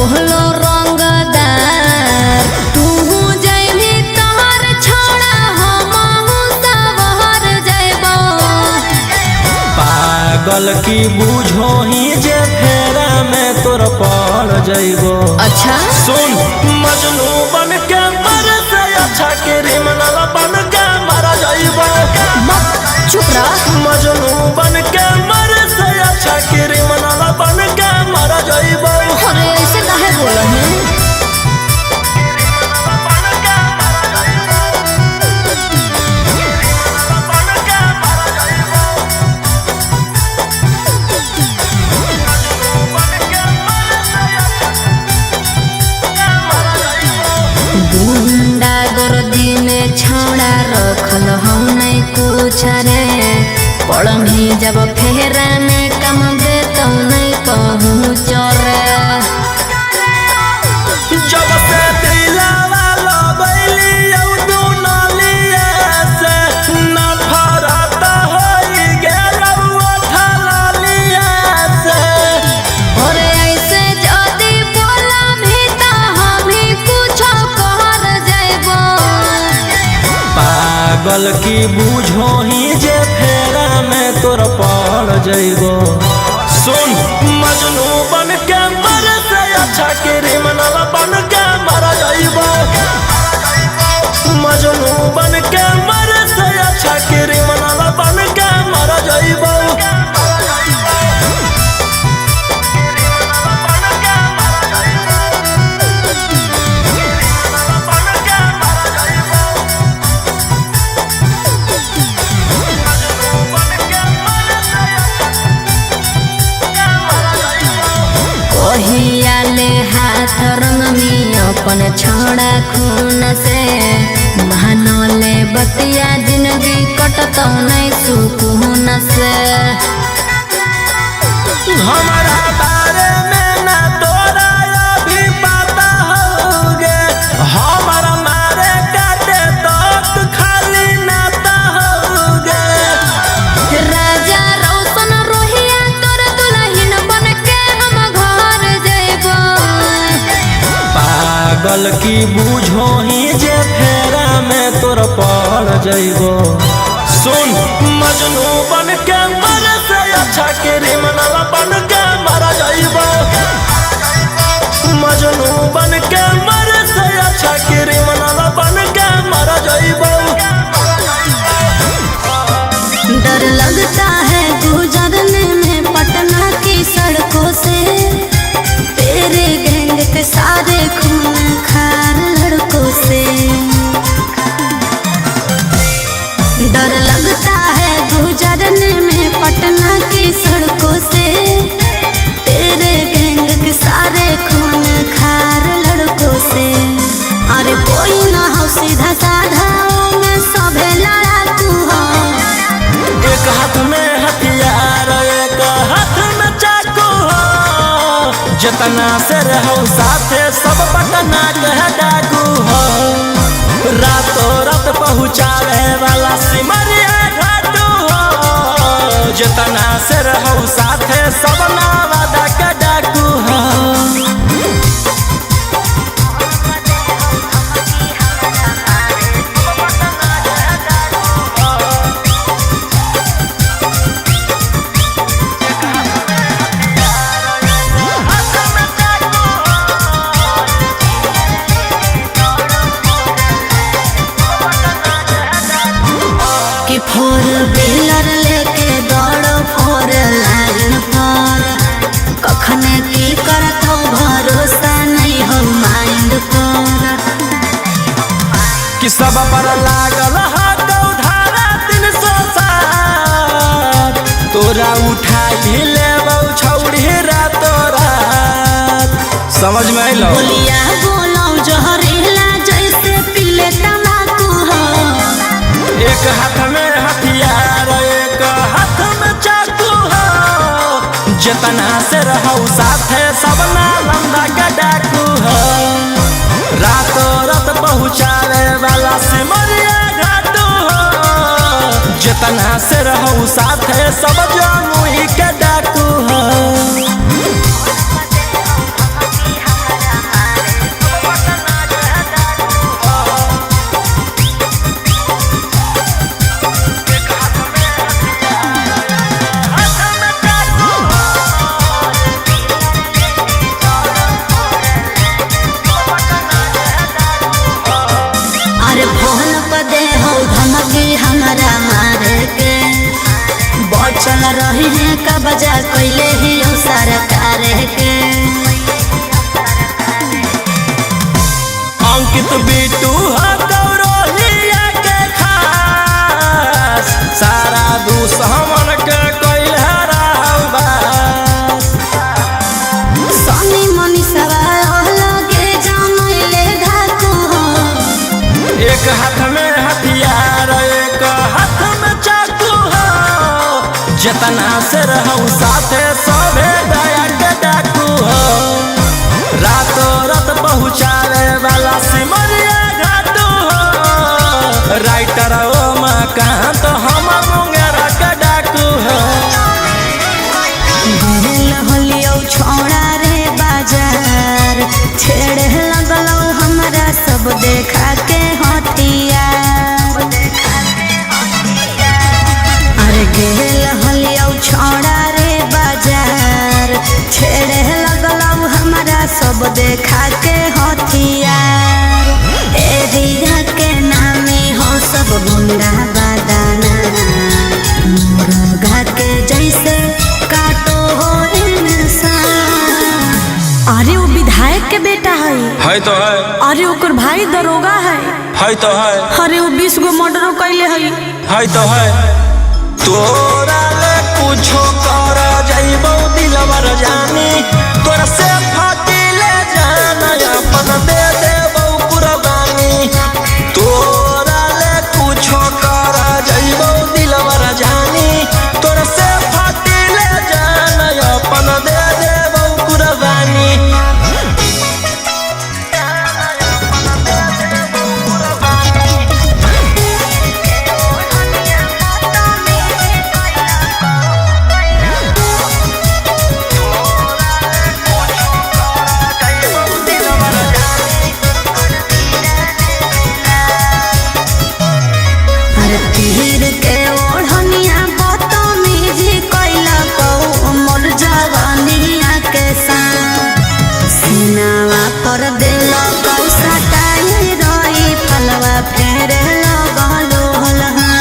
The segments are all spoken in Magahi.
बोलो रंगदार। तू जइबी तोहर छोड़ा हमहू सवर जइबो। पागल की बुझो ही जे फेरा में तोर पड़ जइबो। अच्छा सुन मजनू बन के मर से अच्छा क्रिमिनल बन के मर जइबो। चुप रह। मजनू बन के मर से अच्छा क्रिमिनल बन के मर जइबो। अरे ऐसे काहे बोला है? गुंडा गर्दी में छौड़ा रखल हम नहीं कुछ रे। पढ़ी जब फेरा में कम दे तो नहीं पहुँच रे। जब से दिलावा लगैली औ दुनलिया से नफरत होई गेलौ अठललिया से। और ऐसे जदी बोला भी तो हम ही कुछ कर जइबो। पागल की बुझो ही जे फेरा में तोर पड़ जइबो। सुन मजनू बन के मर से अच्छा क्रिमिनल बन के मर जइबो। मजनू बन के मर से अच्छा क्रिमिनल बन के मर जइबो। कहिया ले हाथ रंग में अपन छौड़ा खून से। महानले बतिया जिंदगी कटतो नहीं सुकून से। हमारा बारे में ना तोरा अभी पता होगे, हमारा मारे काटे तो खाली नाता होगे। राजा रौशन रोहिया तोर दुल्हन बन के हम घर जइबो। पागल की बुझो ही जे फेरा में तोर पड़ जइबो। सुन मजनू बन के मर से अच्छा क्रिमिनल बन के मर जइबो। मजनू बन के मर से अच्छा क्रिमिनल बन के मर जइबो। डर लगता है गुजरने में पटना की सड़कों से। तेरे गैंग के सारे खून खार लड़कों से। डर लगता है गुजरने में पटना की सड़कों से। तेरे गैंग के सारे खून खार लड़कों से। अरे कोई ना हो सीधा साधा मैं सभे लड़ाकू हो। एक हाथ में हथियार एक हाथ में चाकू हो, जितना से रहो साथे सब पटना के डाकू हो। रातों रात पहुँचावे वाला सिमरिया घाटू हो, जितना से रहो साथे सब नावादा के डाकू हो। कि फोर व्हीलर लेके दौड़ो फोर लाइन पर। कखने की करत हो भरोसा नहीं हो माइंड पर। कि सब पर लागल धारा 307, तोरा उठाई लेबौ छौड़ी रातो रात। समझ में अइलौ? बोलिया बोलो जहरीला जैसे पीले तम्बाकू हो। एक हाथ में हथियार एक हाथ में चाकू हो, जितना से रहो साथे सब नालंदा के डाकू हो। रातों रात पहुँचावे वाला सिमरिया घाटू हो, जितना से रहो साथे सब जमुई के डाकू हो। कब्जा कैले ही सरकार के। अंकित बिटू हो कौरोहिया के खास, सारा दुश्मन के कैल हराबास। सोनी मनी सवार लगे जानले धाकू हो। एक हाथ में हथियार एक हाथ में चाकू हो, जितना से रहूं साथे सभे दया के डाकू हो। रातों रात पहुँचावे वाला सिमरिया घाटू हो, राइटर ओ मकान तो हम मुंगेरा के डाकू हो। गेल होलियौ छौड़ा रे बाजार, छेड़े लगलौ हमरा सब देखा के हथियार। अरे गेल होलियौ छौड़ा रे बाजार, छेड़े लगलौ हमरा सब देखा के हथियार। एरिया के नामे हो सब गुंडा बादाना, मुर्गा के जैसे काटो हो इंसान। अरे वो विधायक के बेटा है। है तो है। अरे ओकर भाई दरोगा है। है तो है। अरे वो 20 गो मर्डरो कैले है। है तो है। तोरा ले कुछो कर जइबौ दिलवर जानी, तोरा से फाटिले जान अपन दे देबौ कुर्बानी। तोरा ले कुछो कर जइबौ दिलवर जानी, तोरा से फाटिले जान अपन दे देबौ कुर्बानी। अरे तीर के ओढ़निया बदतमीजी कैला कौ मोर जवानिया के साथ। सीनावा पर दिल कौ सटाई रही फलवा फेरे लगलो हलहा।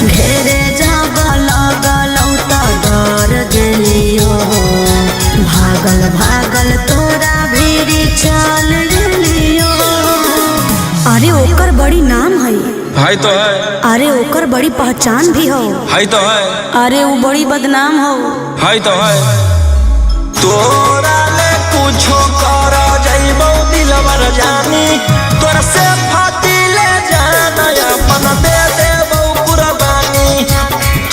घेरे जब लगलौ त डर गेलियो, भागल भागल तोरा भीड़ चल गेलियो। अरे ओकर बड़ी नाम है। है तो है। अरे ओकर बड़ी पहचान भी हो। है तो है। अरे वो बड़ी बदनाम हो। है तो है। तोरा ले कुछो कर जइबौ दिलवर जानी, तोरा से फाटिले जान अपन दे देबौ कुर्बानी।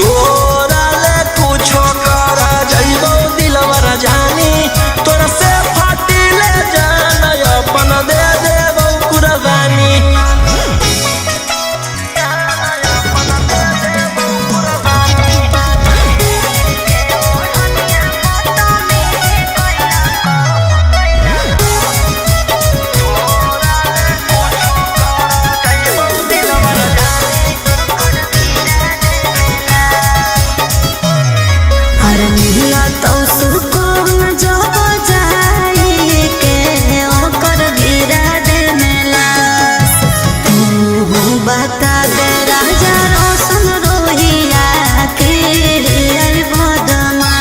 तोरा ले कुछो कर जइबौ दिलवर जानी, तोरा से फाटिले जान अपन दे देबौ कुर्बानी। अरे मिला तो सुकून जब जाई के ओकर गिरा दे मेला। तू बता दे राजा रोशन रोहिया के अरे बदमा।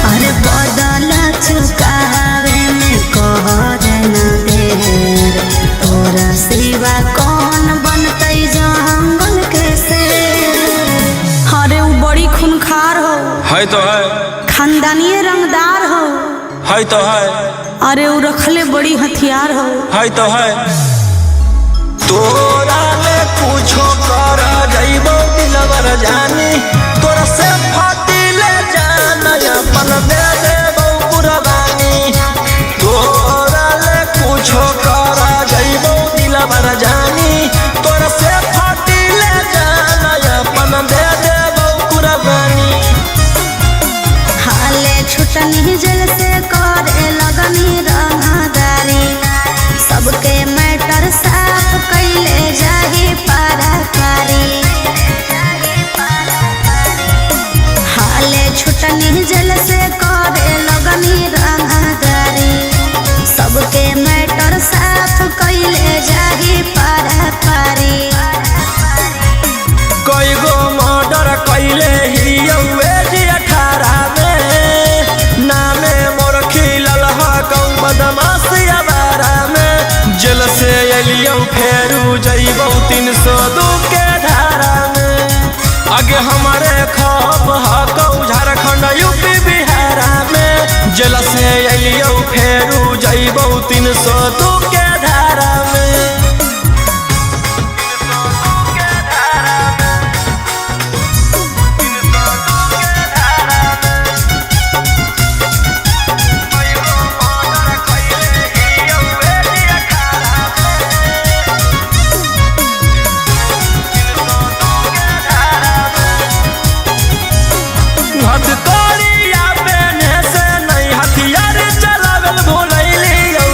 अरे बदला चुकावे में कहर न देर, तोरा सिवा कौन बनतै जंगल के शेर। अरे वो बड़ी खूनखार हो। है तो है। खानदानी रंगदार हो। है तो है। अरे वो रखले बड़ी हथियार हो। है तो है। तोरा ले कुछो कर जइबौ दिलवर जानी, तोरा से फाटिले जान अपन दे देबौ कुर्बानी। तोरा ले कुछो कर जइबौ दिलवर जानी, तोरा से फाटिले जान अपन दे देबौ कुर्बानी। हाले छुटनी जेल से करे लगनी रंगदारी, सबके मैटर साफ कैले जाही पाराकारी। हाले छुटनी जेल से करे बदमाशी आवारा में। जेल से एलियौ फेरू जइबौ 302 के धारा में। आगे हमारे खौफ हकौ झारखंड यूपी बिहार में। जेल से एलियौ फेरू जइबौ 302 के धारा में। हथकड़िया पहने से नहीं हथियार चलावेल भुलैलियौ।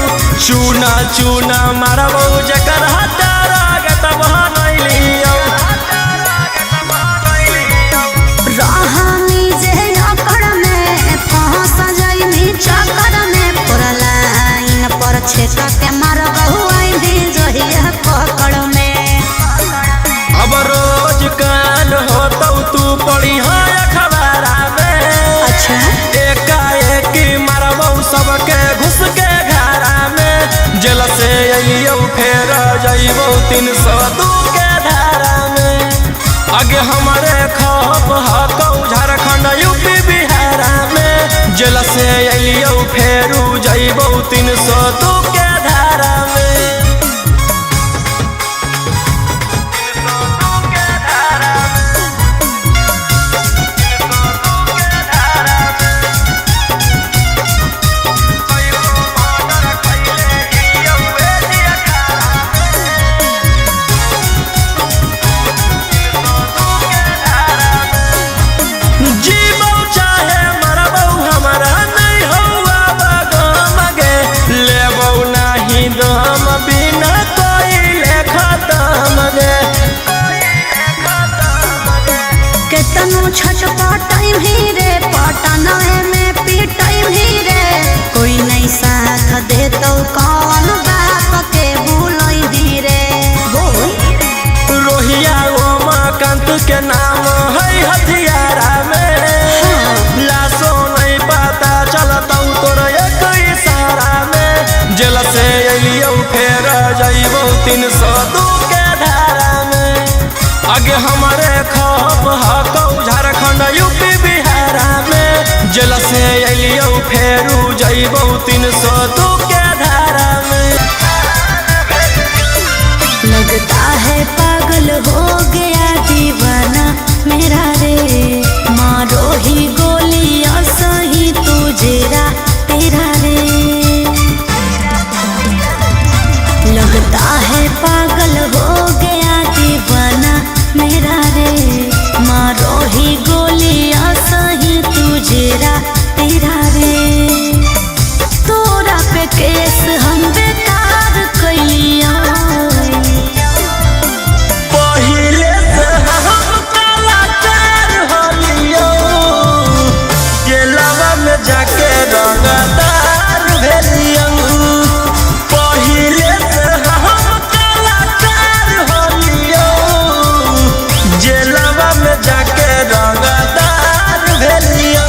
चूना चूना मारबौ जकर हटारा गतब हनैलियौ। रहनी जे अकड़ में फंस जाइनी चक्कर में, पूरा लाइन पर छेक के मारबहु आइनी जहिया पकड़ में। अब रोज कान होतौ तू पड़ी है अखबारा में। अच्छा। एकाएकी मारबौ सबके घुस के घरा में। जेल से अइयौ फेर जइबौ 302 के धारा में। आगे हमारे खौफ हकौ झारखंड यूपी बिहार में। जेल से अइयौ फेरू जइबौ 302 के धारा में। जीबौ चाहे मरबौ हमरा नहीं हौवा बगम गे। लेबौ नाही दम बिना कोई खतम गे। केतनो छटपटाई भी रे पटनाए में पिटाई भी रे, कोई नहीं साथ दे तो कौन बाप के भूलई भी रे। बोल। रोहिया उमाकांत के नाम है हथियारा में। लाशो नहीं पता चलतौ तोर एक इशारा में। जेल से अइलियौ फेर जइबौ 302 के धारा में। आगे हमारे खौफ हकौ झारखंड यूपी बिहार में। जेल से अइलियौ फेरू जइबौ 302 के धारा में। लगता है पागल हो गया दीवाना मेरा रे, मारो ही गोलियां सही तू जेरा तेरा रे। लगता है पागल हो गया दीवाना मेरा रे, मारो ही गोलियां सही तू जेरा तेरा रे। तोरा पे केस हम बेकार कैलिया, पहिले से हम कलाकार होलियौ। केलावा में जाके रंगदार भेलियौ। पहिले से हम कलाकार होलियौ। जेलावा में जाके रंगदार भेलियौ।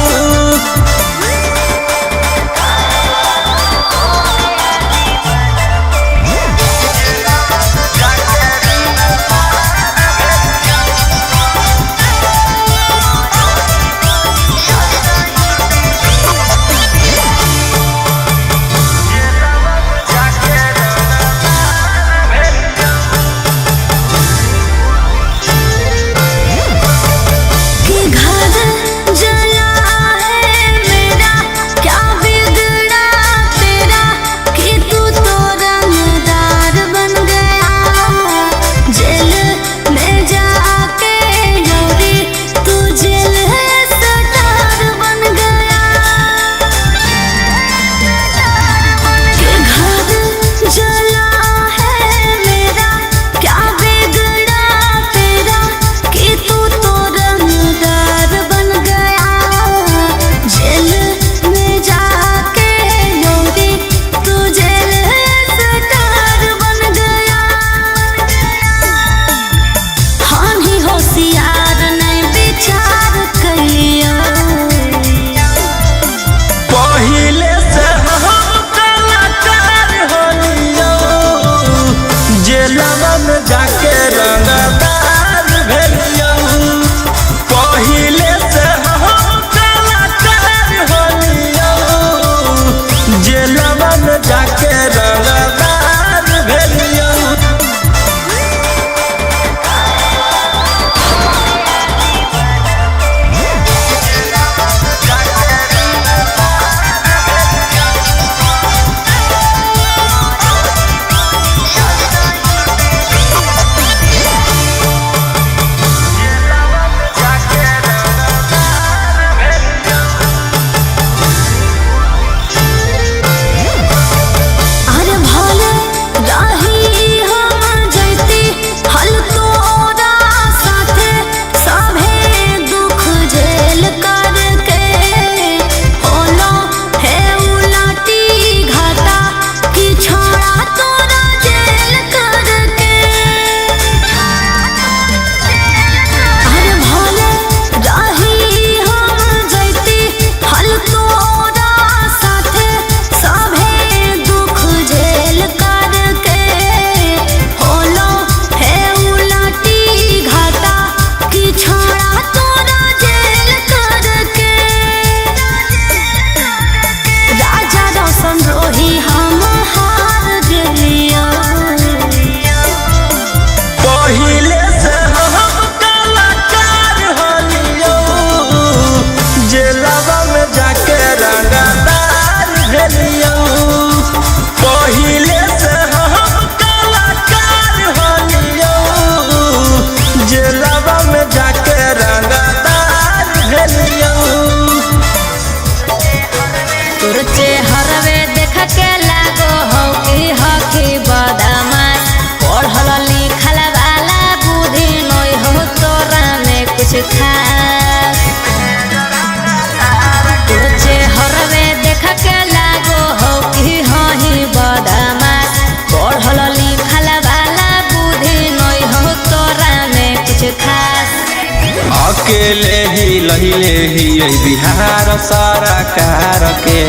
अकेले ही लहिले ही बिहार सरकार के।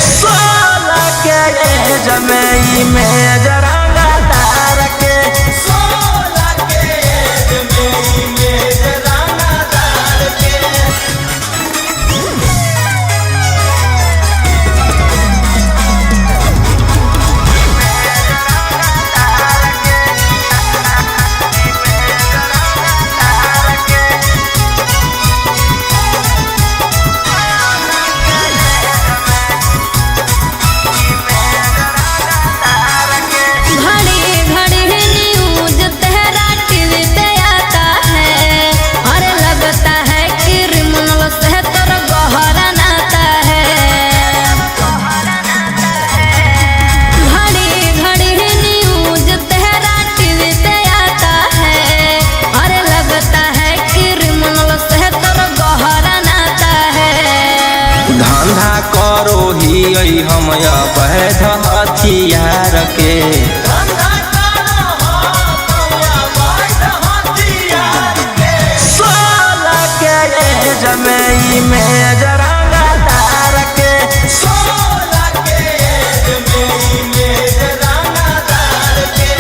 16 के एज में ई मेजर रंगदार के। 16 के एज में ई मेजर रंगदार के। घड़ी घड़ी न्यूज तेरा टीवी पे आता है, और लगता है क्रिमिनल से तोर गहरा नाता है। घड़ी घड़ी न्यूज तेरा टीवी पे आता है, और लगता है क्रिमिनल से तोर गहरा नाता है। धंधा करो ही हम अवैध हथियार के। 16 के एज में ई मेजर रंगदार के। 16 के एज में ई मेजर रंगदार के।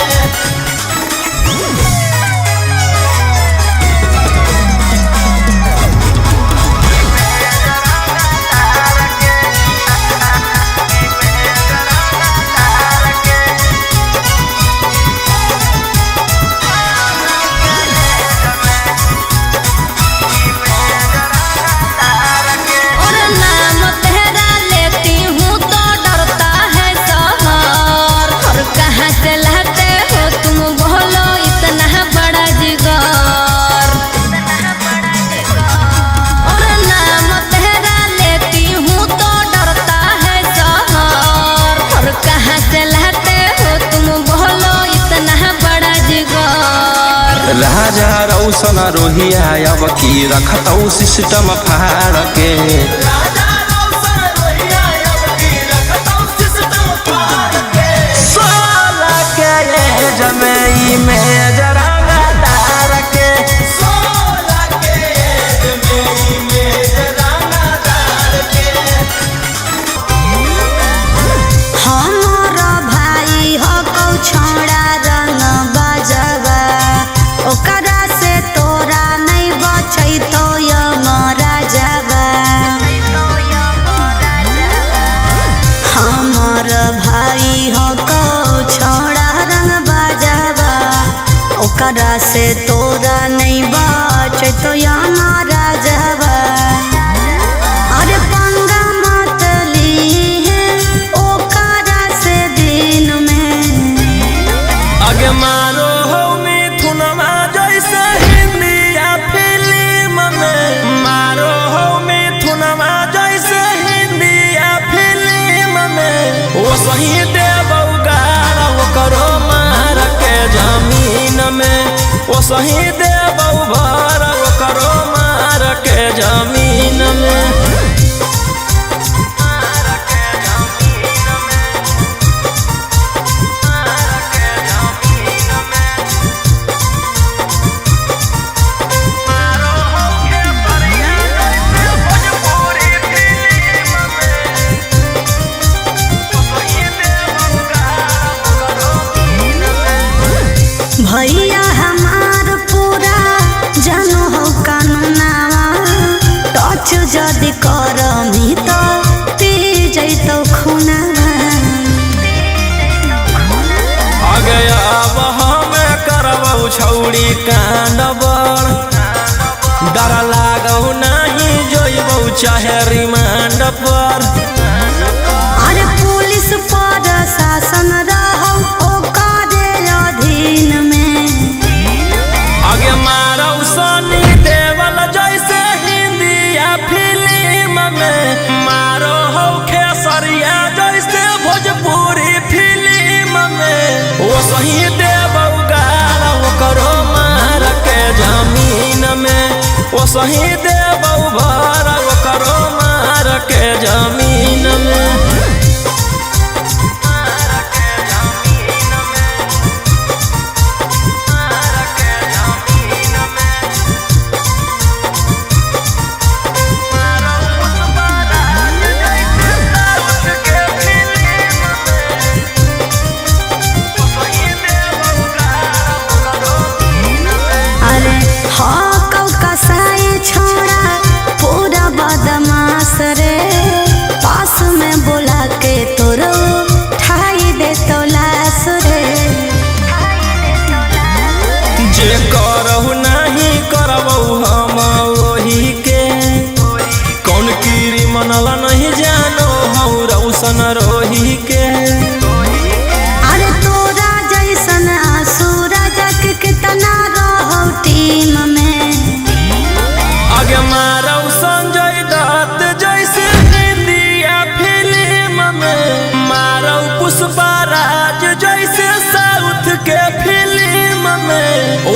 और नाम तेरा लेती हूँ तो डरता है शहर, और कहाँ से लाते हो तुम बोलो इतना बड़ा जिगर। और नाम तेरा लेती हूँ तो डरता है शहर, और कहाँ से लाते हो तुम बोलो इतना बड़ा जिगर। राजा रौशन रोहिया अब की रखतौ सिस्टम फाड़ के। 16 के एज में ई मेजर रंगदार के। 16 के एज में ई मेजर रंगदार के। हमर भाई हो कौ छौड़ा रंग बजवा, ओकरा से तोरा नहीं बचैतो यमराजवा। हमर भाई हो कौ छौड़ा रंग बजवा, ओकरा से तोरा नहीं बचैतो यमराजवा। अरे पंगा मत लीहे ओकरा से दिन में। आगे मारो हो मिथुनमा जैसे हिंदी फिल्म में। मारो हो मिथुनमा जैसे हिंदी फिल्म में। वो सही देबौ गारा करो मार के जमीन में। वो सही देबौ भर करो मार के जमीन में। भैया हमार पूरा जानो हो कानूनावा, टच जदि करमी तो पी जैतो खुनावा। आगे अब हमें करबौ छौड़ी कांड बड़, डर लागौ नहीं जोइबौ चाहे रिमांड पर। अरे पुलिस पर शासन रहौ ओकरे अधीन में। आगे मारौ सनी देवल जैसे हिंदी फिल्म में। मारो हौ खेसरिया जैसे भोजपुरी फिल्म में। वो सही देबौ गारा करो मार के जमीन में। वो सही देबौ भर करो मार के जमीन में।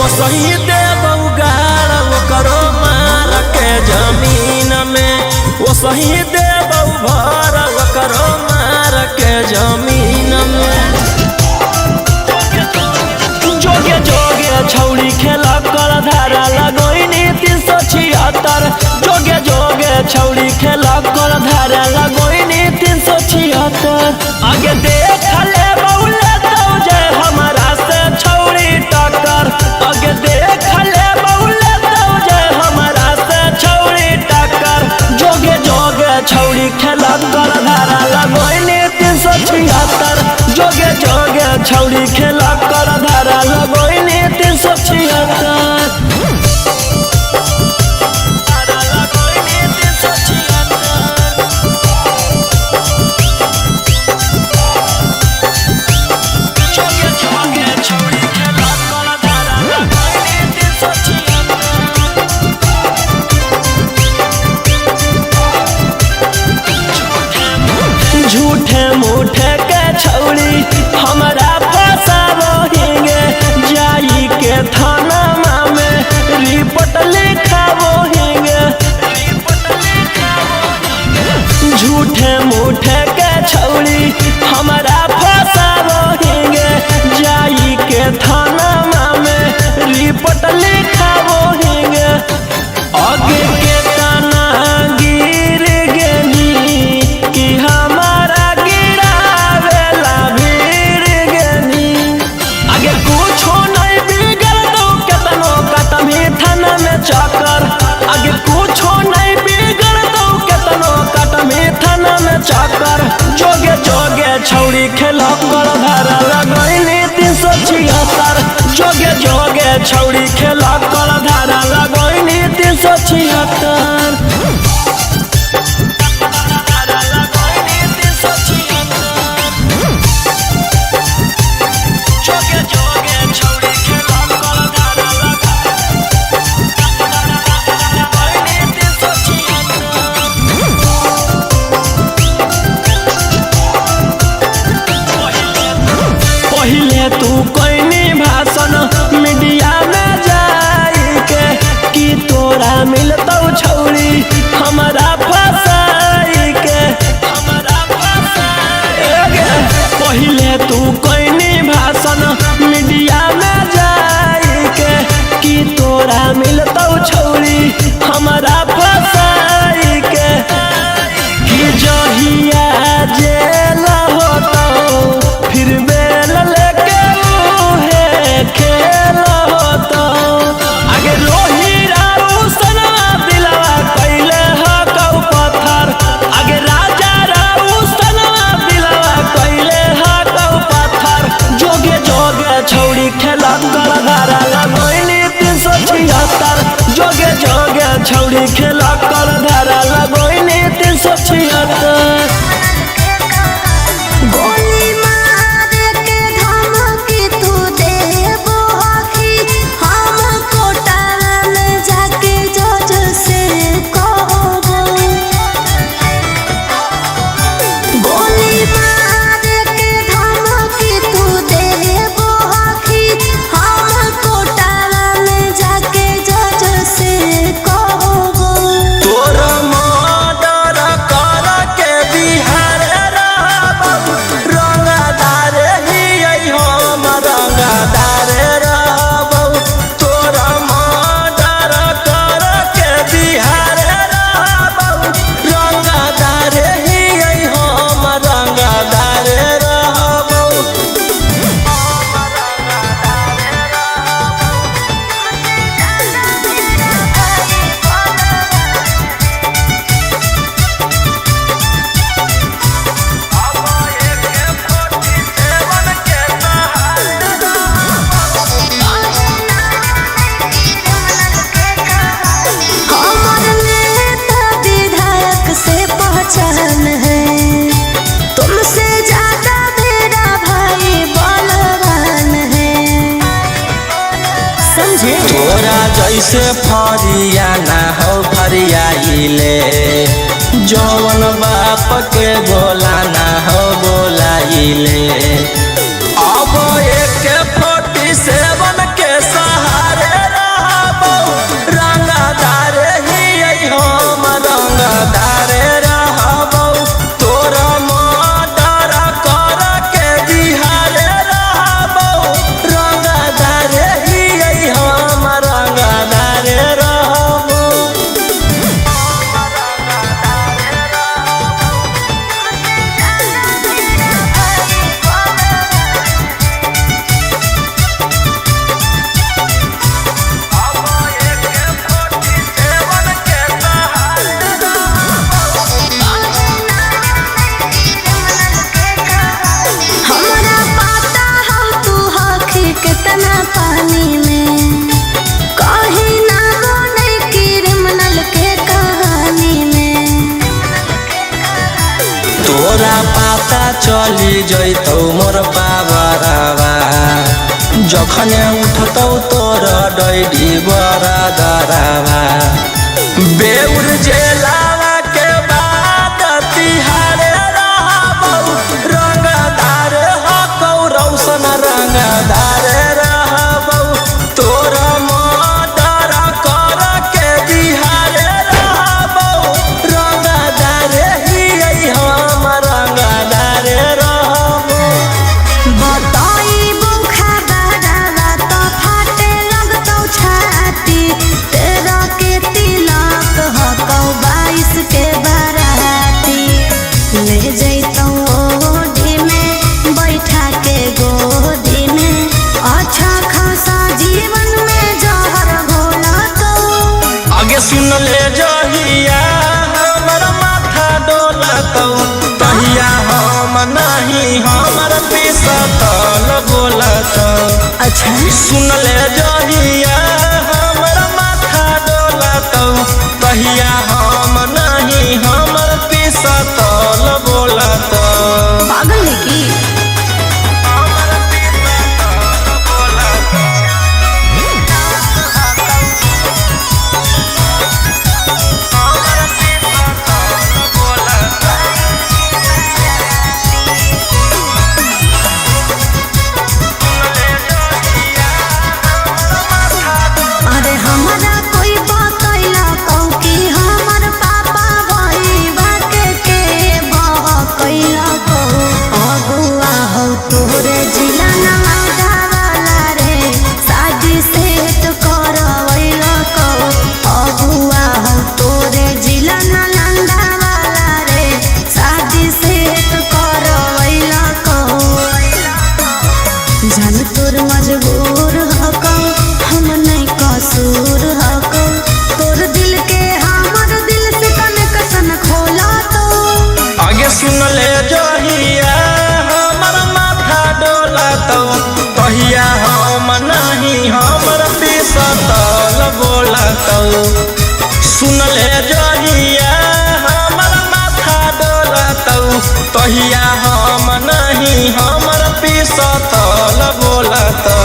ओ सही देबौ गाड़ ओकरो मार के जमीन में, ओ सही देबौ भर ओकरो मार के जमीन में। जोगे जोगे छौड़ी खेला कर धारा लगोइनी 376, जोगे जोगे छौड़ी खेला कर धारा लगोइनी 376। आगे देख ले बौले तो जे हमारा से छौड़ी टक्कर, आगे देख ले बौले तो जे हमारा से छौड़ी टक्कर। जोगे जोगे छौड़ी खेला कर धारा लगोइनी 376, जोगे जोगे छौड़ी खेला कर धारा लगोइनी 376। झूठे मूठे के छौड़ी हमरा फसाबोहिंगे, जाई के थाना में रिपोर्ट लिखाबोहिंगे। झूठे मूठे के छौड़ी हमरा फसाबोहिंगे, जाई के थाना में रिपोर्ट लिखाबोहिंगे। आगे के ताना गिर गेनी कि हमारा गिरावेला भीड़ गेनी। आगे कुछो नहीं बिगड़ दो केतनो कटमी थाना में चक्कर, आगे कुछो नहीं बिगड़ दो केतनो कटमी थाना में चक्कर। जोगे जोगे छौड़ी खेला कर धारा लगैनी 376, जोगे जोगे छौड़ी खेला कर धारा लगैनी 376। पहिले तू कोइनी भाषण मीडिया में जाई के कि तोरा मिलतौ छौड़ी हमरा फसाई के, हमरा फसाई। पहिले तू कोइनी भाषण मीडिया में जाई के कि तोरा मिलतौ छौड़ी हमरा फसाई के। कि जहिया जेल होतौ फिर बेल लेके उहे खेल होतौ। आगे रोही रारू सनवा दिलवा कैले हकौ पत्थर, आगे राजा रारू सनवा दिलवा कैले हकौ पत्थर। जोगे जोगे छौड़ी खेला कर धारा लगैनी 376, जोगे जोगे छौड़ी खेला कर धारा लगैनी 376। गोली मार के धमकी तू देबो हकी, हम कोटा में जाके जज से कहबो। गोली मार के धमकी तू देबो हकी, हम कोटा में जाके जज से कहबो। तोर मर्डर कर के बिहार रहबौ, रंगदार हियै हम रंगदार रहबौ। तोर मर्डर कर के बिहार रहबौ, रंगदार हियै हम रंगदार रहबौ। हमर नेता विधायक से पहचान है, तुमसे ज्यादा मेरा भाई बलवान है। समझे? तोरा जैसे फरिया ना हो फरियाइले, जवन बाप के बोला ना हो बोलाइले। अब 147 के सहारे तोरा पाता चली जैतौ मोर पावरवा। जखने उठतौ तोर डैडी बरादरवा। बेउर जेलावा के बाद तिहारे रहबौ, रंगदार हकौ रौशन रंगदार रहबौ। तोर मर्डर कर के बिहारे रहबौ, रंगदार हियै हम रंगदार रहबौ। बताइबो खबरवा त फाटे लगतौ छाती, तेरा के तिलक हकौ 22 के बाराती। ले जैतौ ओढ़ी में बैठा के गोदी में, अच्छा खासा जीवन में जहर घोलतौ। आगे सुन ले जहिया हमर माथा डोलतौ, तहिया हम नहीं हमर पिसतल बोलतौ। अच्छा सुन ले जहिया हमर माथा डोलतौ, तहिया हम नहीं हमर पिसतल बोलतौ। पागल है की? हमर पिसतल बोलतौ। हमर पिसतल बोलतौ। अरे हमरा कोई बतैला कौ कि हमर पापा भइबा के बहकैला कौ। अगुआ हौ तोरे जिला नवादा वाला रे, शादी सेट करवैला कौ। अगुआ हौ तोरे जिला नालंदा वाला रे, शादी सेट करवैला कौ। जान तोर मजबूर हकौ, हम नहीं कसूर हकौ। तोर दिल के हमर दिल से कनेक्शन खोला तो। आगे सुन ले जहिया हमर माथा डोलतौ, तहिया हम नहीं हमर पिसतल बोलतौ। सुन ले जहिया हमर माथा डोलतौ, तहिया हम नहीं हमर पिसतल बोलतौ।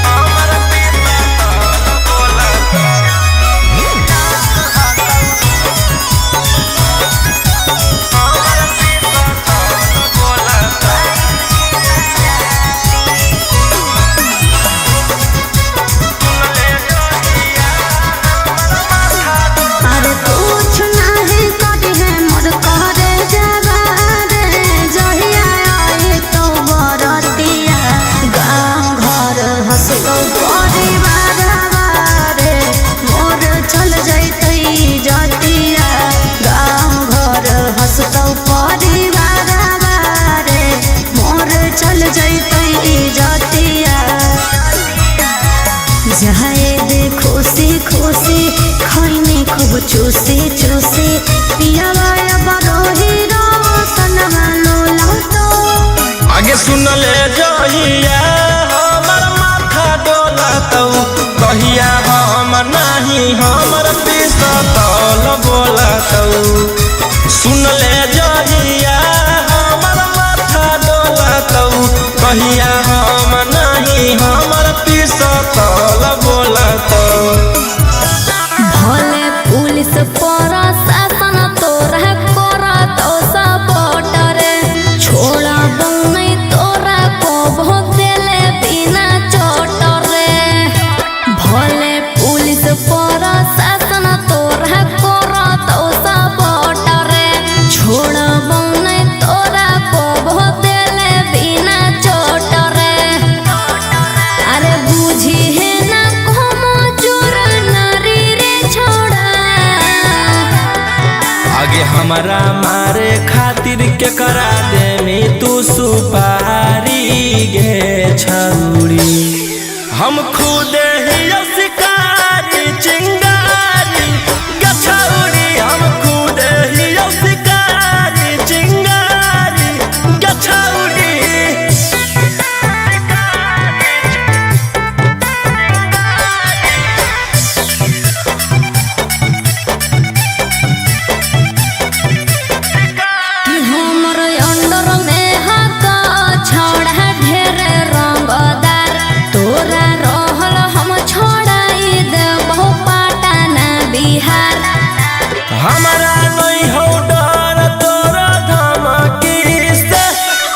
हमर पिसतल बोलतौ। हमर पिसतल बोलतौ। अरे कुछ नहीं करी है मोर करे जावा रे, जहिया आई तो बरतिया गाँव घर हंसतो परिवार रे, मोर चल जैतै जतिया। गाँव घर हंसतो परिवार रे, मोर चल जैतै जतिया। जाए दे खुशी खुशी खैनी खूब चूसी चूसी, पियावा बरोही रोशनवा लोलतो। आगे सुन ले जहिया हमर माथा डोलतौ, तहिया हम नहीं हमर पिसतल बोलतौ। सुन ले जहिया हमर माथा डोलतौ, तहिया हम नहीं हमर पिसतल बोलतौ। भले पुलिस प्रशासन तोरा करतौ सपोर्ट रे, छोड़बौ नै तोरा कबो देले बिना चोट रे। भले पुलिस प्रशासन तोरा करतौ सपोर्ट रे, छोड़बौ नै तोरा कबो देले बिना चोट रे। अरे बुझी है ना como चोर नारी रे छोड़ा। आगे हमरा मारे खातिर के करा देमी तू सुपारी गे छौरी। हम खुद ही शिकारी चिंगारी गे छौरी, हम खुद ही शिकारी चिंगारी गे छौरी। हमारा नहीं हो डर तोरा धमकी से,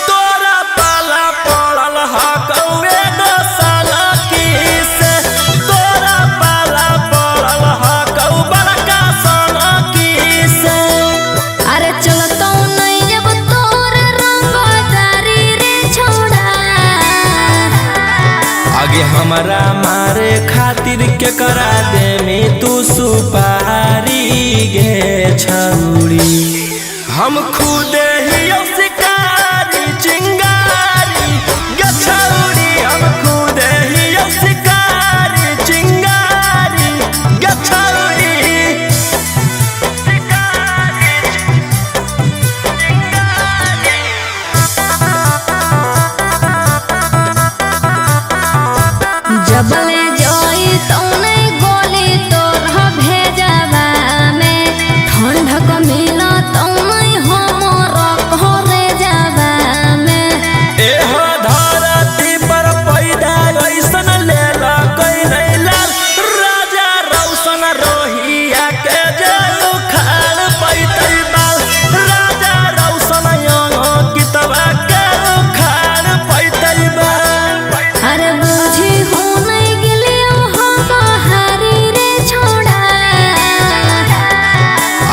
तोरा पाला पड़ल हकौए दोसाला की से, तोरा पाला पड़ल हकौ बड़का सोना की से। अरे चलतो नहीं जब तोर रंगदारी रे छोड़ा। आगे हमारा मारे खातिर के करा दे में तू सुपारी गे छौरी। हम खुदे ही शिकारी चिंगारी गे छौरी, हम खुदे ही शिकारी चिंगारी गे छौरी। जबले जोई तौने गोली तोर भेजबा में, ठंडक मिला तौने हमर घरे जाबा में। एहो धरती पर पैदा ऐसन लेला कोई नहीं लाल, राजा रौशन रोहिया के जे उखाड़ पैतै बाल, राजा रौशन कितवा के उखाड़ पैतै बाल। अरे बुझी हो नहीं गेलियो हम हारी रे छोड़ा।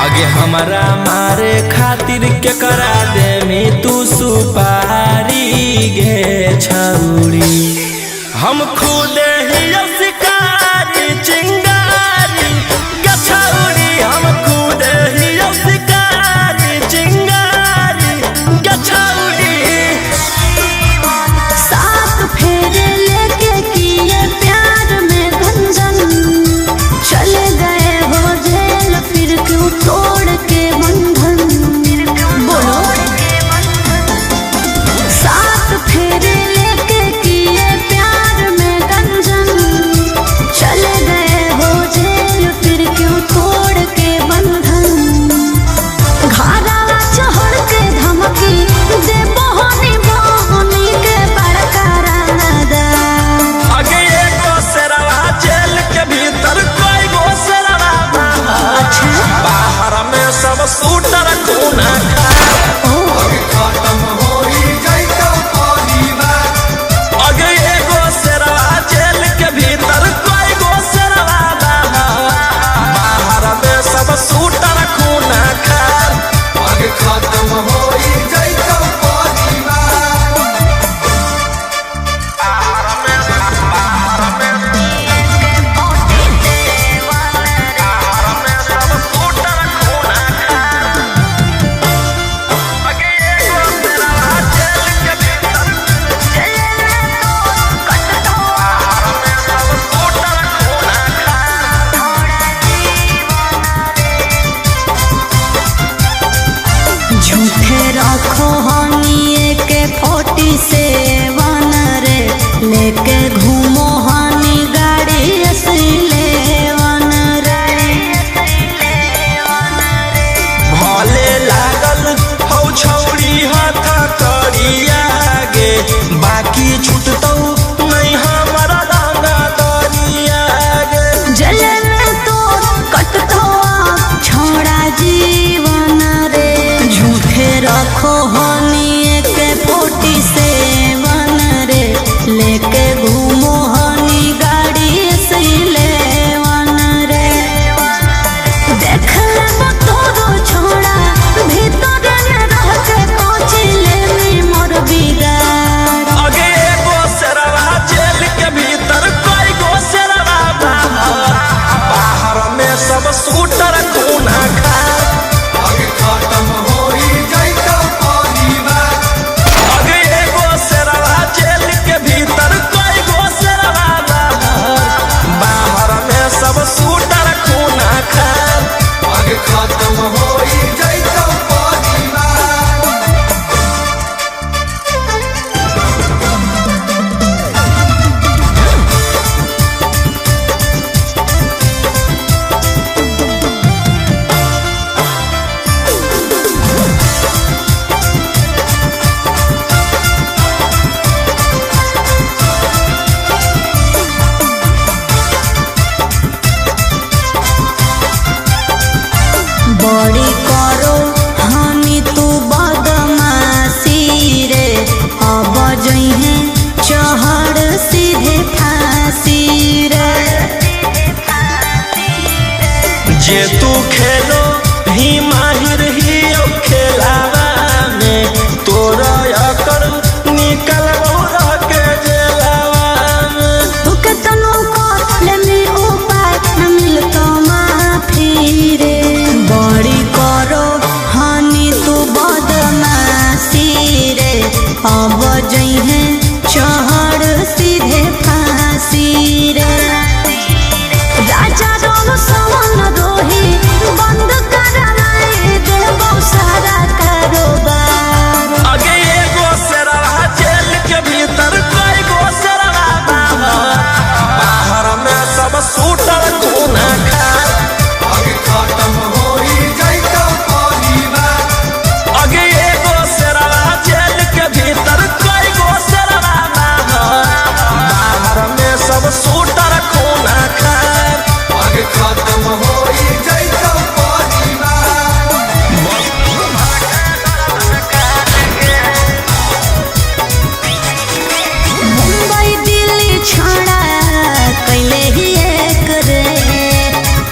आगे हमारा मारे खातिर के करा दे में तू सुपारी गे छौरी। हम खुदे ही शिकारी चिंगारी गे छौरी, हम खुदे ही शिकारी चिंगारी गे छौरी। सात फेरे लेके किए प्यार में गंजन, चले गए हो जेल फिर क्यों तोड़ के बंधन। बोलो। सात फेरे लेके किए प्यार में गंजन, चले गए हो जेल फिर क्यों तोड़ के बंधन। घाघरा चढ़ के धमकी दे बहनी बहनी के बड़का रानादार। आगे एगो शेरवा जेल के भीतर कोई गो शेरवा बाहर, बाहर में सब सूटर खूना खा। आगे एगो शेरवा जेल के भीतर कोई गो शेरवा बाहर, बाहर में सब सूटर खूना खा। खत्म होई जैतौ परिवार। बाहर में सब सूटर खूना खा। बड़ी करो हानि तू बदमाशी रे, अब जइहे चहड़ सीधे फांसी रे। जे तू खेलो ही माहिर ही औ खेलावा में, तोरा अकर निकलबो रह के जेलावा में। तू केतनो कर लेमी उपाय न मिलतो माफी रे। बड़ी करो हानि तू बदमाशी रे, अब जइहे चहड़ सीधे फांसी रे। राजा रोशन रोही बंद कराए देबो सारा कारोबार। अगे एगो शेरवा जेल के भीतर, कई गो शेरवा बाहर, बाहर में सब सूटर खूना खार। आगे खत्म होई जइतौ परिवार। अगे एगो शेरवा जेल के भीतर, कई गो शेरवा बाहर, बाहर में सब सूटर खूना खार। आगे खत्म होई जइतौ परिवार। मुंबई दिल्ली छोड़ा कैले ही एक रे,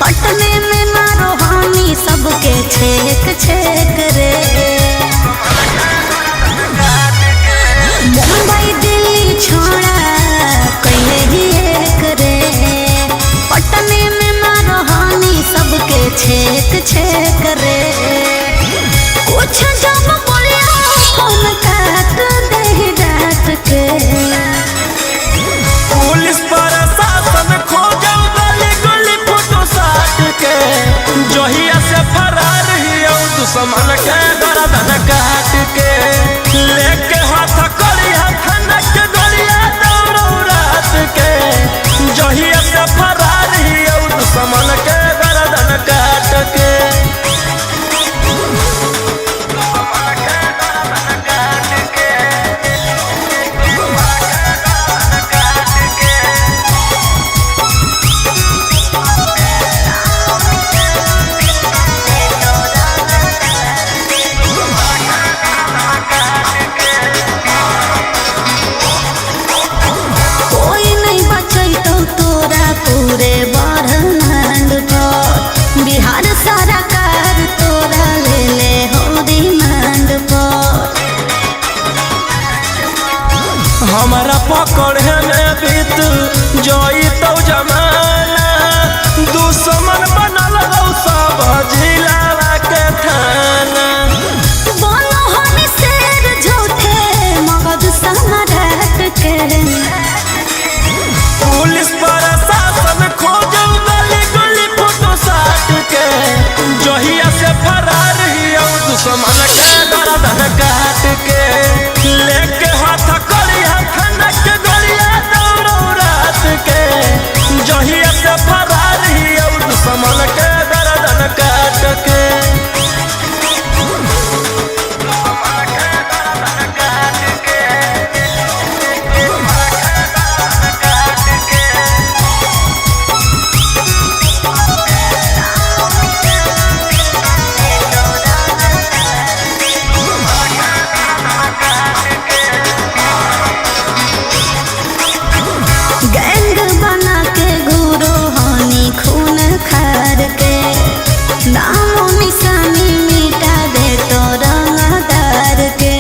पटने में मारो हानि सबके छेक छेक रे। मुंबई दिल्ली छोड़ा कैले ही एक रे, पटने में मारो हानि सबके छेक छेक रे। कुछ जब बोलिया फोन काट दे डांट के। पुलिस प्रशासन खोजौ गली गली फोटो साट के, जहिया से फरार हियौ दुश्मन के गर्दन काट के। लेके हाथ करिया थाना के गलिया दौड़ौ रात के, जहिया से फरार हियौ दुश्मन के गर्दन काट के। कोई नहीं बचैतौ तोरा पूरे ब्रह्मांड पर, बिहार सारा कार तोरा ले ले हो डिमांड पर। हमारा पकड़े में बीत जइतौ जमाना, दुश्मन बनल हौ सब जिलावा के थाना। बोलो हनी शेर झूठे मगध सम्राट के। पुलिस प्रशासन खोजौ गली गली फोटो साट के, जहिया से फरार हियौ दुश्मन के गर्दन काट के। लेके हाथ करिया थाना के गलिया दौड़ौ रात के, जहिया से फरार हियौ दुश्मन के गर्दन काट के। गैंग बना के घूरो हानि खून खार के, नामो निशानी मिटा दे तो रंगदार के।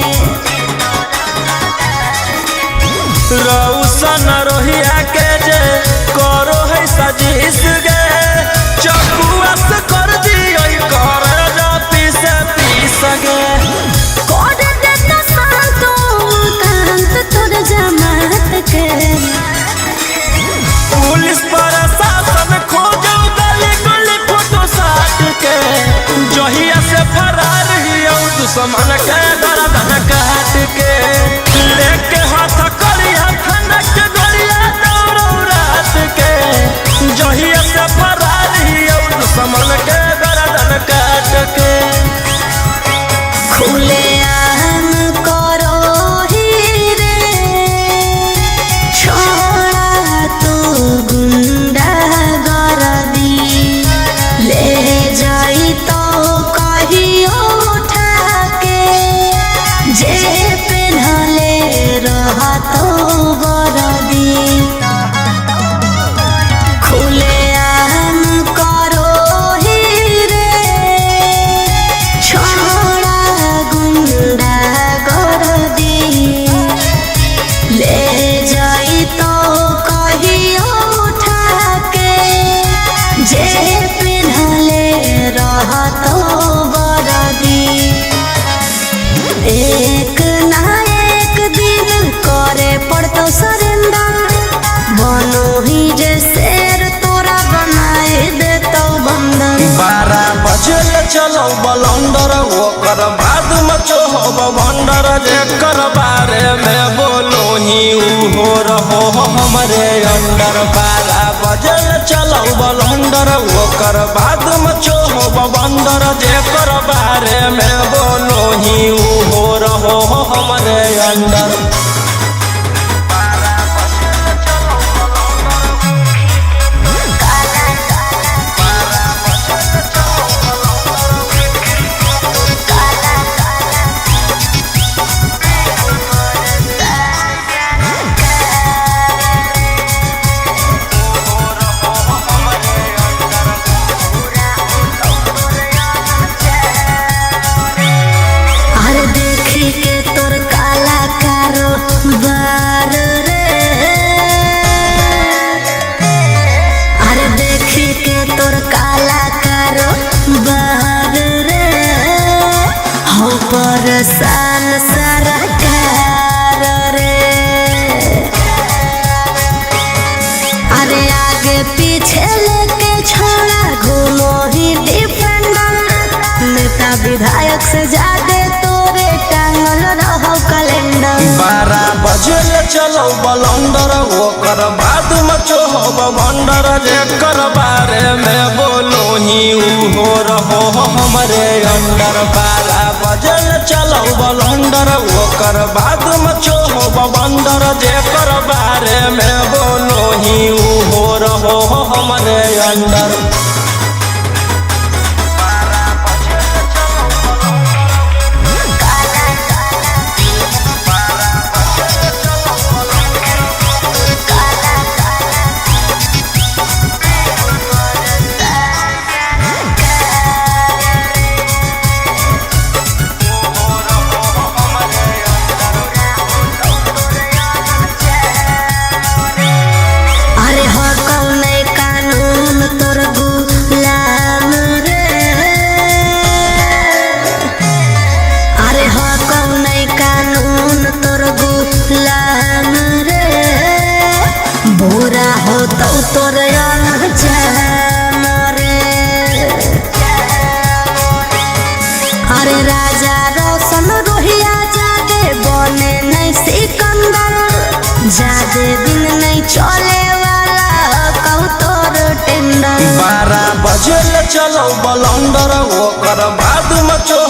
रौशन रोहिया के जे करो है साजिश गे, चकुआ से कर दियो कर जा पीस पीस गे। कर देता शांत कांत तोर जमात के। पुलिस प्रशासन खोजौ गली गली फोटो साट के, जहिया से फरार हियौ दुश्मन के गर्दन काट के। लेके हाथ करिया थाना के गलिया दौड़ौ रात के, जहिया से फरार हियौ दुश्मन के गर्दन काट के। खुले आम करो ही रे, छोड़ा तू गुंडा गर्दी, ले जाई तो चलो बलंडर ओकर बाद मचो बंडर जेकर बारे में बोलो ही उहो रहो हमरे अंडर। 12 बजे चलो बलंडर ओकर बाद मचो बंडर जेकर बारे में बोलो ही उहो रहो हमरे अंडर। अरे देखी के तोर काला कारोबार रे, अरे देखी के तोर काला कारोबार रे, हो परेशान सरकार रे। अरे आगे पीछे लेके छोड़ा घूमो ही डिफेंडर, नेता विधायक से ज्यादा तोरे टांगल रहो कैलेंडर। 12 बजे चलो बलंडर ओकर बाद मचो बंडर जेकर बारे में बोलो ही उहो रहो हमरे अंडर। 12 बजे चलो बलंडर ओकर बाद मचो बंडर जेकर बारे में बोलो ही उहो रहो हमरे अंडर। अरे हो कौन कानून तोर गुलाम रे, अरे हो कौन कानून तोर गुलाम रे, बुरा हो तो तोर अंजाम रे। अरे राजा रोशन रोहिया जादे बने नहीं सिकंदर, जादे दिन नहीं चले वाला कहू तोर टेंडर। 12 बजे चलो बलंडर ओकर बाद मचो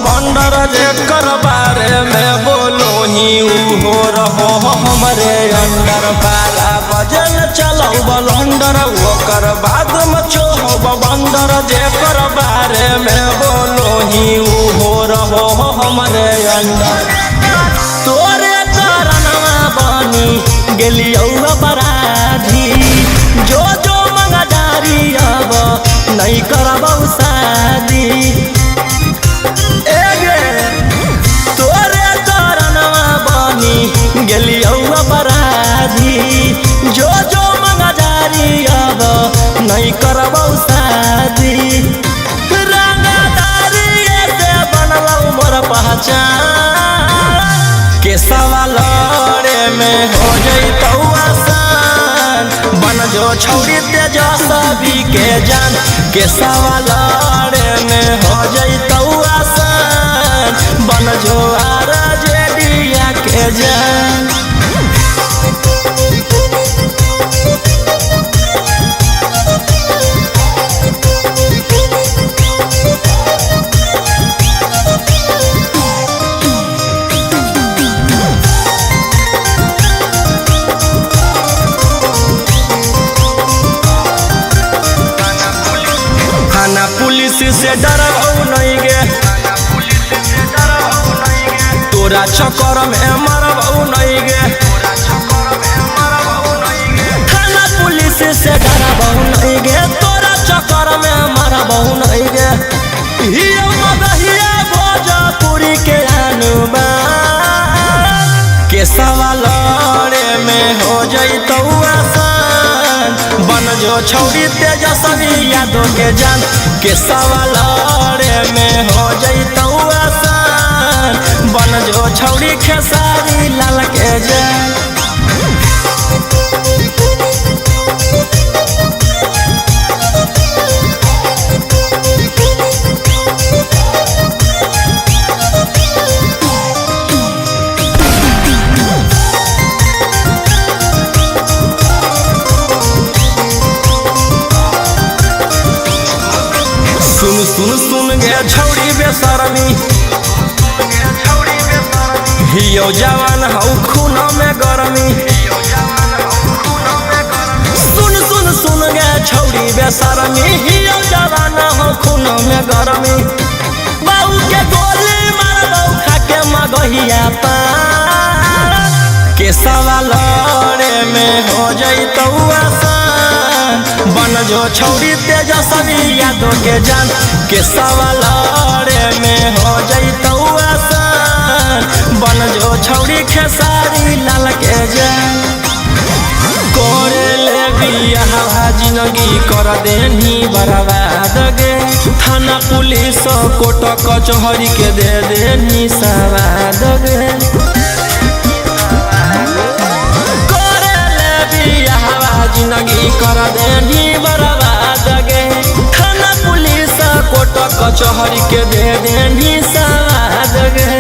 बंडर जेकर बारे में बोलो ही उहो रहो हमरे अंडर। 12 बजे चलो बलंडर ओकर बाद मचो बंडर जेकर बारे में बोलो ही उहो रहो हमरे अंडर। तोरे कारणवा बनी गेलियौ अपराधी, जो जो मंगदारी अब नहीं करबौ शादी। ए गे तोरे कारणवा बनी गेलियौ अपराधी, जो जो मंगदारी अब नहीं करबौ शादी। रंगदारी से बनलौ मोर पहचान, के सवाल में हो जइतौ आसान, बन जो छौरी तेजस्वी के जान। के सवाल में हो जइतौ आसान, बन जो आरजेडिया के जान। थाना पुलिस से डरबौ नहीं गे, तोरा चक्कर में मरबौ नहीं गे। थाना पुलिस से डरबौ नहीं गे, तोरा चक्कर में मरबौ नहीं गे। हिया मगहिया भोजपुरी के अनुमान, के सवाल में हो जइतौ आसान, बन जो छौरी तेजस्वी यादव के जान। के सवाल में हो जइतौ आसान, बन जो छौरी खेसारी लाल के जान। छौड़ी बेशरमी। हियो जवान हौ खून में गरमी। सुन सुन सुन गे छौड़ी बेशरमी, हियो जवान हौ खून में गरमी। बाऊ के गोली मारबौ खाके मगहिया पान, के सवा लड़े में हो जइतौ आसान। बन जो छौड़ी तेजस्वी यादव के जान, के सवा लड़े में हो जइतौ आसान। बन जो छौड़ी खेसारी लाल के जान। करे ले बियाह जिंदगी कर देनी बर्बाद गे, थाना पुलिस कोर्ट कचहरी के दे देनी सवाद गे। करे ले बियाह जिंदगी कर देनी बर्बाद गे, थाना पुलिस कोर्ट कचहरी के दे देनी सवाद गे।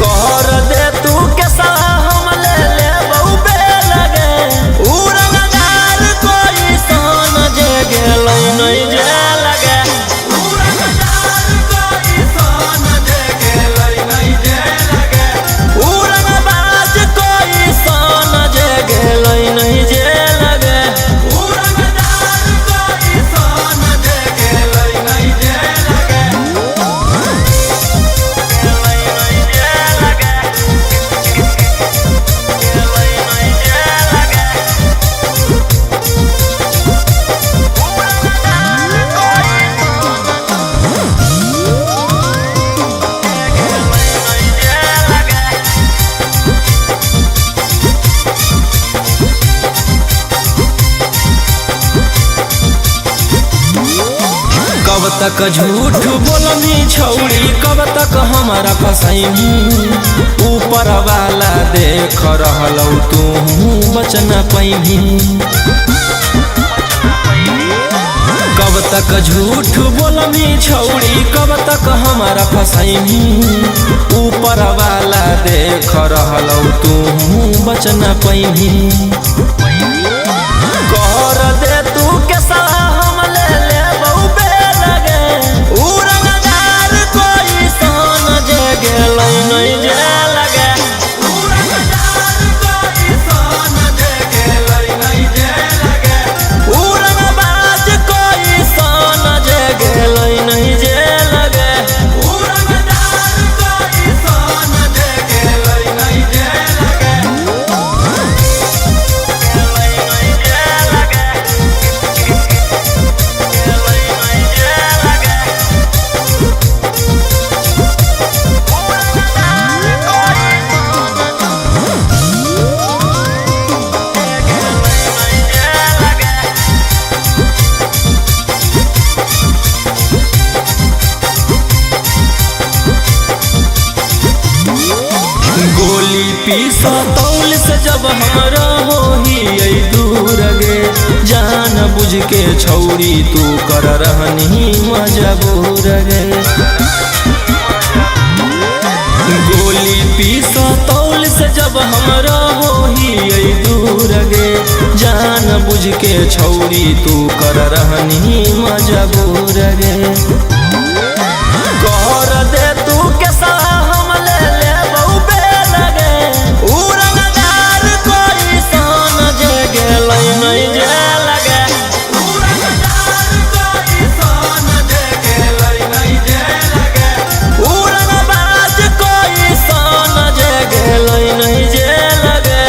कर दे तू के हम ले ले बहु लगे, उ रंगदार कोई सोन जे गेलै नहीं जे लगे। उ रंगदार कोई सोन जे गेलै नहीं जे लगे, उ रंगबाज कोई सोन जे गेलै नहीं जे लगे। उ रंगदार कोई सोन जे गेलै नहीं जे लगे। कब तक झूठ बोलनी छौड़ी, कब तक हमारा फसैनी। ऊपर वाला देख रहलौ तू बचन पैनी। कब तक झूठ बोलनी छौड़ी, कब तक हमारा फसैनी। ऊपर वाला देख रहलौ तू बचन पैनी। कर दे तू के हम ले ले बहु लगे, उ रंगदार कोई सोन जे गेलै नहीं जे लगे। उ रंगदार कोई सोन जे गेलै नहीं जे लगे, उ रंगबाज कोई सोन जे गेलै नहीं जे लगे। उ रंगदार कोई सोन जे गेलै नहीं जे लगे। गोली पीस तौल से जब हमरा होही दूर गे, जान बुझ के छौड़ी तू कर रहनी मजबूर गे। गोली पीस तौल से जब हमरा होही दूर गे, जान बुझ के छौड़ी तू कर रहनी मजबूर गे। कर दे तू के हम ले ले बहु लगे, उ रंगदार कोई सोन जे गेलै नहीं जे लगे। उ रंगदार कोई सोन जे गेलै नहीं जे लगे, उ रंगबाज कोई सोन जे गेलै नहीं जे लगे।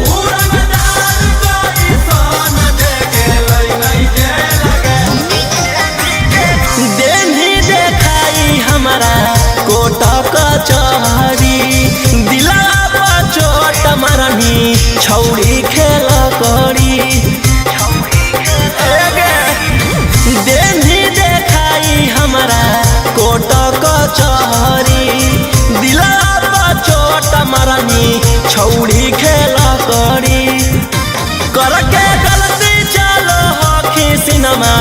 उ रंगदार कोई सोन जे गेलै नहीं जे लगे। देनी देखाई हमारा कोट कचहरी, दिला पर चोट मारनी छौड़ी खेल करी। देनी देखाई हमारा कोट कचहरी, दिला पर चोट मारनी छौड़ी खेल करी। करके गलती चलो हखी सिनेमा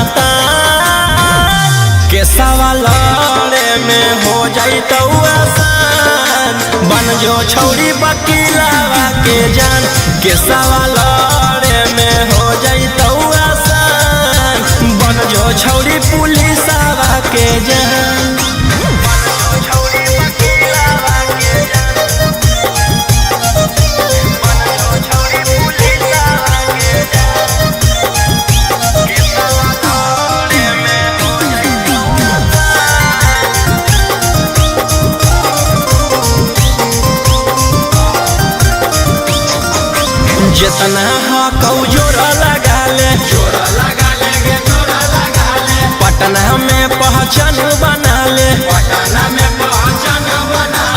के सवा लड़े में हो जइतौ आसान। बन जो छौड़ी बकीलावा के जान, के सवा लड़े में हो जइतौ आसान। बन जो जो छौरी पुलिसवा के जान। जितना हकौ जोरा लगा ले, पटना में पहचान बना ले।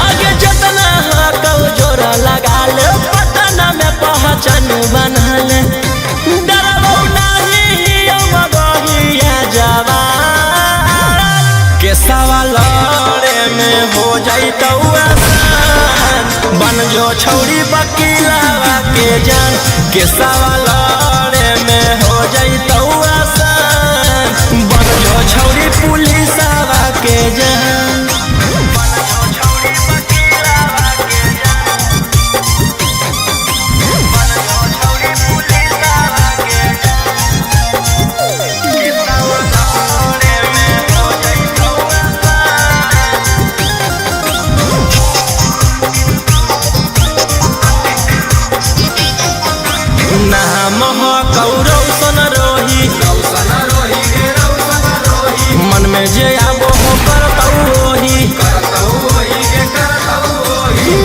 आगे जितना हकौ जोरा लगा ले, पटना में पहचान बना ले। डरबौ नाही मगहिया जवान के सवा लड़े में हो जैतौ आसान। बन जो छौरी वकीलवा के जान के सवा लड़े में हो जैतौ आसान। बन जो छौरी पुलिसवा के जान। नाम हकौ रौशन रोही, मन में जे आबो हो करतौ ओही।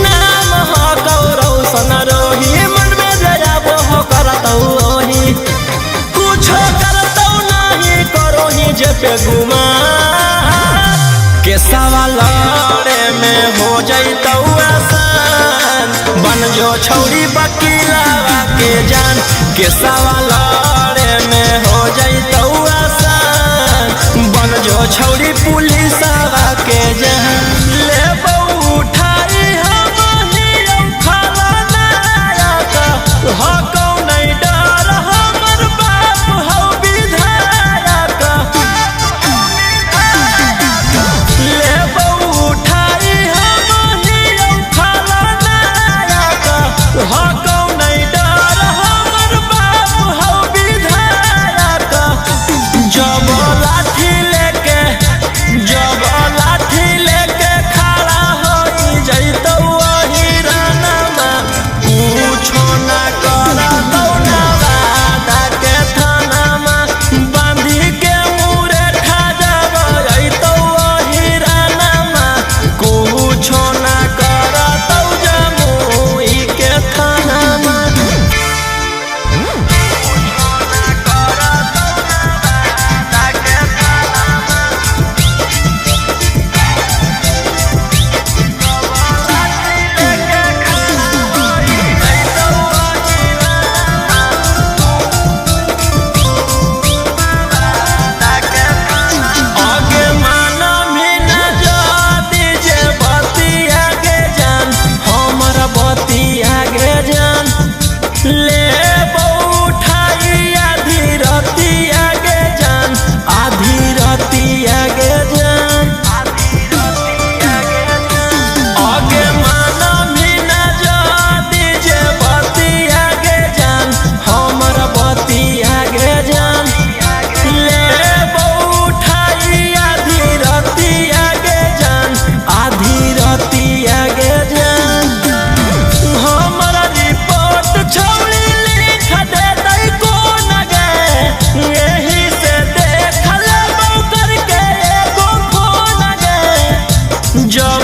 नाम हकौ रौशन रोही, मन में जे आबो हो करतौ ओही। कुछो करतौ नाही करोही जे पे गुमान के सवा लड़े में हो जैतौ आसान। बन जो छौरी वकीलवा के जान के सवा लड़े में हो जैतौ आसान। बन जो छौरी पुलिसवा के जान। ले उठाई हम हियौ खलनायक, हकौ नहीं डर हमर बाप हौ विधायक। ले उठाई हम हियौ खलनायक, हकौ नहीं डर हमर बाप हौ विधायक। जब लाठी लेके, जब लाठी लेके खड़ा होई जैतौ अहिरानमा, कुछो ना करतौ नवादा के थानामा। बांधी के मुरे ठा जब अइतौ अहिरानमा, कुछो ना करतौ जमुई के थानामा। आगे माना भी न जाती जे बती आगे जान, हमर बती आगे जान। ले उठाई आधी रती आगे जान, आधी रती आगे जान। आगे माना भी न जाती जे बती आगे जान, हमर बती आगे जान। ले उठाई आधी रती आगे जान, आधी रती आगे जान। हमरा रिपोर्ट छौरी लिख देतै कोन गे, एही से देख लेबौ करके एगो फोन गे। जब